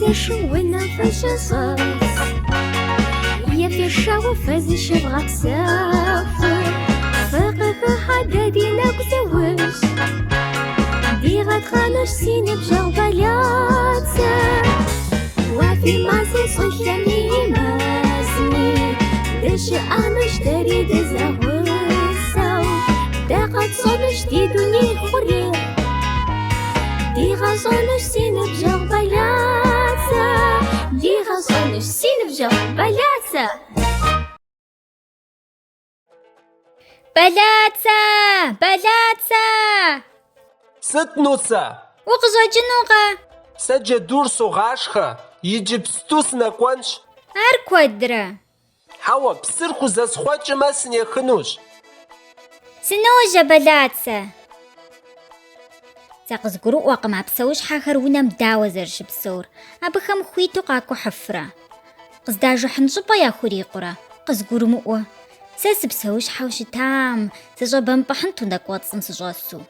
зэшу унэм фыщыщӏэс. Ефешауэ фэ зыщывгъэпсэху, фыкъыхыхьэ дэ ди нэгу зыужь. Дигъэтхъэнущ си ныбжьэгъу Бэлацэ. Уафи мази щӏылъэми мэзми, дыщыӏэнущ дэри дызэгъусэу. Дэ къэтщӏэнущ ди дуней хъурейр. Дигъэщӏэнущ си ныбжьэгъу Бэлацэ. Дигъэщӏэнущ си ныбжьэгъу Бэлацэ. Бэлацэ! Бэлацэ! Сыт, Нусэ? Укъыщӏэкӏынукъэ? Сэ джэдур согъашхэ, иджыпсту сынэкӏуэнщ. Ар куэдрэ? Хьэуэ, псыр хузэсхъуэкӏмэ, сынехынущ. Сыножьэ, Бэлацэ! Сэ къызгурыӏуэкъым а псэущхьэхэр унэм дауэ зэрыщыпсэур, абыхэм хуиту къакӏухьыфрэ? Къыздажыхьын щӏыпӏэ яхурикъурэ? Къызгурымыӏуэ. Сэ сыпсэущхьэу щытам, сыщӏэбэмпӏыхьынт унэ кӏуэцӏым сыщӏэсу.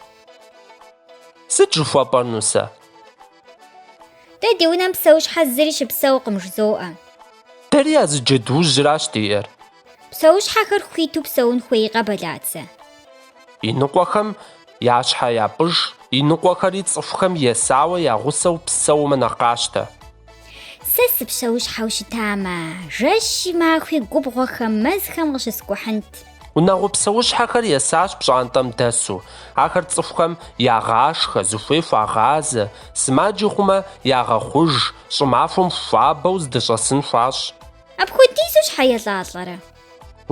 Сыт жыхуэпӏэр, Нусэ? Дэ ди унэм псэущхьэ зыри щыпсэукъым, жызоӏэ. Дэри а зы джэдуужьращ диӏэр. Псэущхьэхэр хуиту псэун хуейкъэ, Бэлацэ? Иныкъуэхэм я щхьэ япӏыж, иныкъуэхэри цӏыхухэм есауэ я гъусэу псэумэ нэхъ къащтэ. Сэ сыпсэущхьэу щытамэ, жэщи махуи губгъуэхэм, мэзхэм къыщыскӏухьынт. Унагъуэ псэущхьэхэр есащ пщӏантӏэм дэсу. Ахэр цӏыхухэм ягъашхэ, зыхуей хуагъазэ, сымаджэ хъумэ, ягъэхъуж, щӏымахуэм хуабэу здыщӏэсын хуащӏ. Апхуэдизу щхьэ елӏалӏэрэ?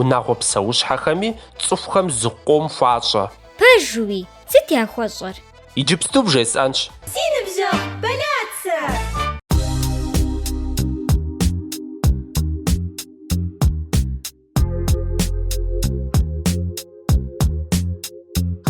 Унагъуэ псэущхьэхэми цӏыхухэм зыкъом хуащӏэ. Пэжуи, сыт яхуэщӏэр? Иджыпсту бжесӏэнщ. Си ныбжьэгъу Бэлацэ!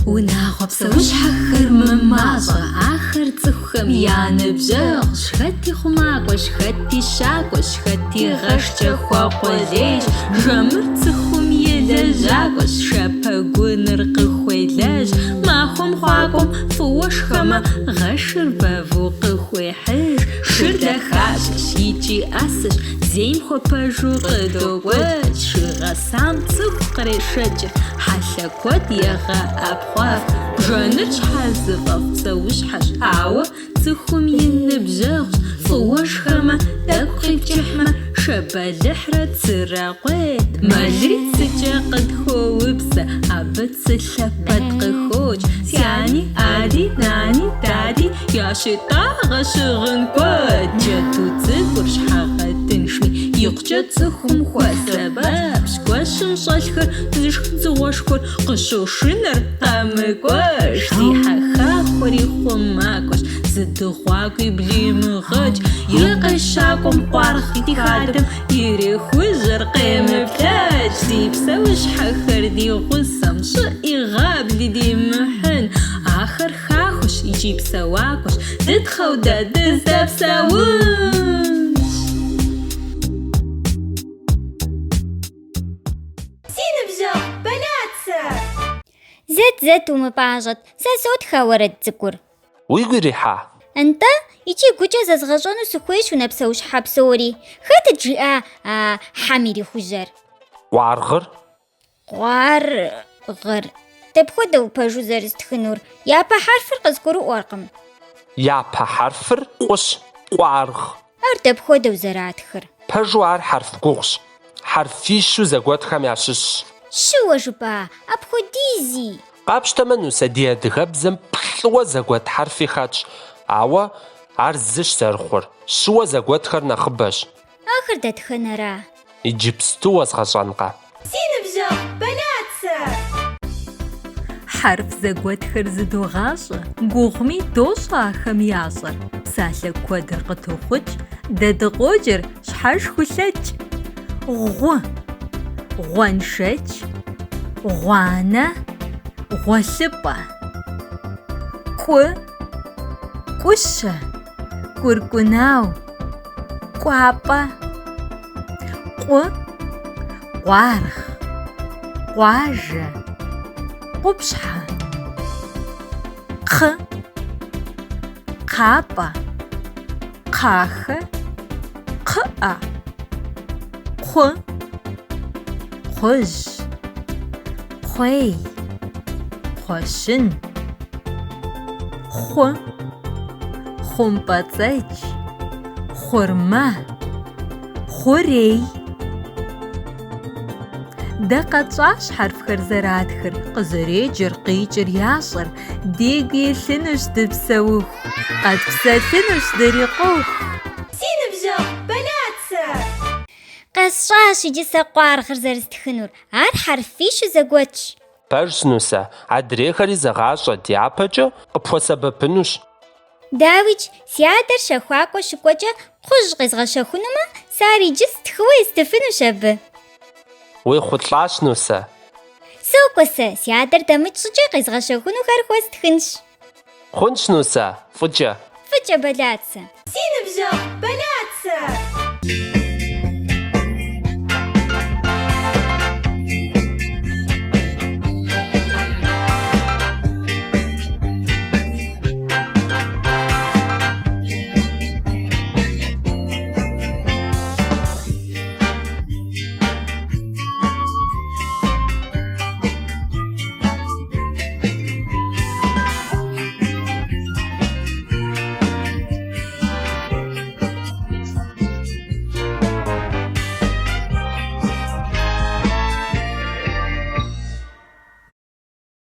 Унагъуэ псэущхьэхэр мымащӏэ, ахэр цӏыхухэм я ныбжьэгъущ. Хэти хъумакӏуэщ, хэти щакӏуэщ, хэти гъэшкӏэ хуэкъулейщ. Жэмыр цӏыхум и лэжьакӏуэщ, шэ пэгуныр къыхуелэжь. Махуэм хъуакӏуэм фӏыуэ шхэмэ, гъэшыр бэву къыхуехьыж. Шыр дахащэщ икӏи ӏэсэщ, зейм хуэпэжу къыдокӏуэкӏ. Шы гъэсам цӏыху кърешэкӏыр, хьэлъэ куэд егъэӏэпхъуэф. Бжэныр щхьэ зыфӏэфӏ псэущхьэщ, ауэ цӏыхум и ныбжьэгъущ. Фӏыуэ шхэмэ, тӏэкӏу къипкӏыхьмэ, шэ бэлыхьрэ цырэ къует. Мэлри цыкӏэ къытхуоупсэ, абы цы лъэпэд къыхокӏ. Си ани, ади, нани, дади ящетӏагъэ щыгъын куэд. Джэду цӏыкӏур щхьэгъэтыншми, икъукӏэ цӏыхум хуэсэбэпщ. Гуэщым щӏэлъхэр зышх дзыгъуэшхуэр къыщошынэр къэмыкӏуэж. Ди хьэ хахуэри хъумакӏуэщ, зы дыгъуакӏуи блимыгъэкӏ. Е къещакӏуэм къуаргъ ди хадэм ирехужьэр къемыплъэкӏ. Ди псэущхьэхэр ди гъусэм щӏыӏи гъабли димыхьын. Ахэр хахуэщ икӏи псэуакӏуэщ, дытхъэу дэ дыздэпсэунщ. Си ныбжьэгъу Бэлацэ! Зэт, зэт, умыпӏащӏэт, сэ сотх а уэрэд цӏыкӏур. Уигу ирихьа? Нтӏэ, икӏи гукӏэ зэзгъэщӏэну сыхуейщ унэ псэущхьэ псори. Хэтыт жиӏа а хьэм ирихужьэр? Къуаргъыр? Къуаргъыр. Дапхуэдэу пэжу зэрыстхынур? Япэ хьэрфыр къызгурыӏуэркъым. Япэ хьэрфыр къущ, къуаргъ. Ар дапхуэдэу зэратхыр? Пэжу ар хьэрф гугъущ. Хьэрфищу зэгуэтхэм ящыщщ. Щыуэ жыпӏа, апхуэдизи? Къапщтэмэ, Нусэ, ди адыгэбзэм плӏыуэ зэгуэт хьэрфи хэтщ, ауэ ар зыщ зэрыхъур, щыуэ зэгуэтхэр нэхъыбэщ. Ахэр дэтхэнэра? Иджыпсту уэзгъэщӏэнкъэ? Си ныбжьэгъу Бэлацэ! Хьэрф зэгуэтхэр зыдогъащӏэ, гугъуми дощӏэ ахэм ящӏэр. Псалъэ куэдыр къытохъукӏ, дэ дыкъоджэр щхьэж хулъэкӏ. Гъу, гъуэншэдж, гъуанэ, гъуэлъыпӏэ. Кӏу, кӏущэ, кӏуркӏунау, кӏуапӏэ. Къу, къуаргъ, къуажэ, къупщхьэ. Кхъы, кхъапӏэ, кхъахэ. Ӏэ. Кхъу, кхъужь, кхъуей, кхъуэщын. Хъу, хъумпӏэцӏэдж, хъурмэ, хъурей. Дэ къэтщӏащ хьэрфхэр зэратхыр, къызэреджэр, къикӏыр ящӏэр. Дигу илъынущ дыпсэуху, къэтпсэлъынущ дырикъуху. Си ныбжьэгъу Бэлацэ! Къэсщӏащ иджы сэ къуаргъыр зэрыстхынур. Ар хьэрфищу зэгуэтщ. Пэжщ, Нусэ, адрейхэри зэгъащӏэ, дяпэкӏэ къыпхуэсэбэпынущ. Дауикӏ, си адэр щэхуакӏуэ щыкӏуэкӏэ кхъужь къезгъэщэхунумэ, сэ ар иджы стхыуэ естыфынущ абы. Уехъулӏащ, Нусэ. Сокӏуэ сэ, си адэр дэмыкӏ щӏыкӏэ къезгъэщэхунухэр хуэстхынщ. Хъунщ, Нусэ, фӏыкӏэ. Фӏыкӏэ, Бэлацэ. Си ныбжьэгъу Бэлацэ!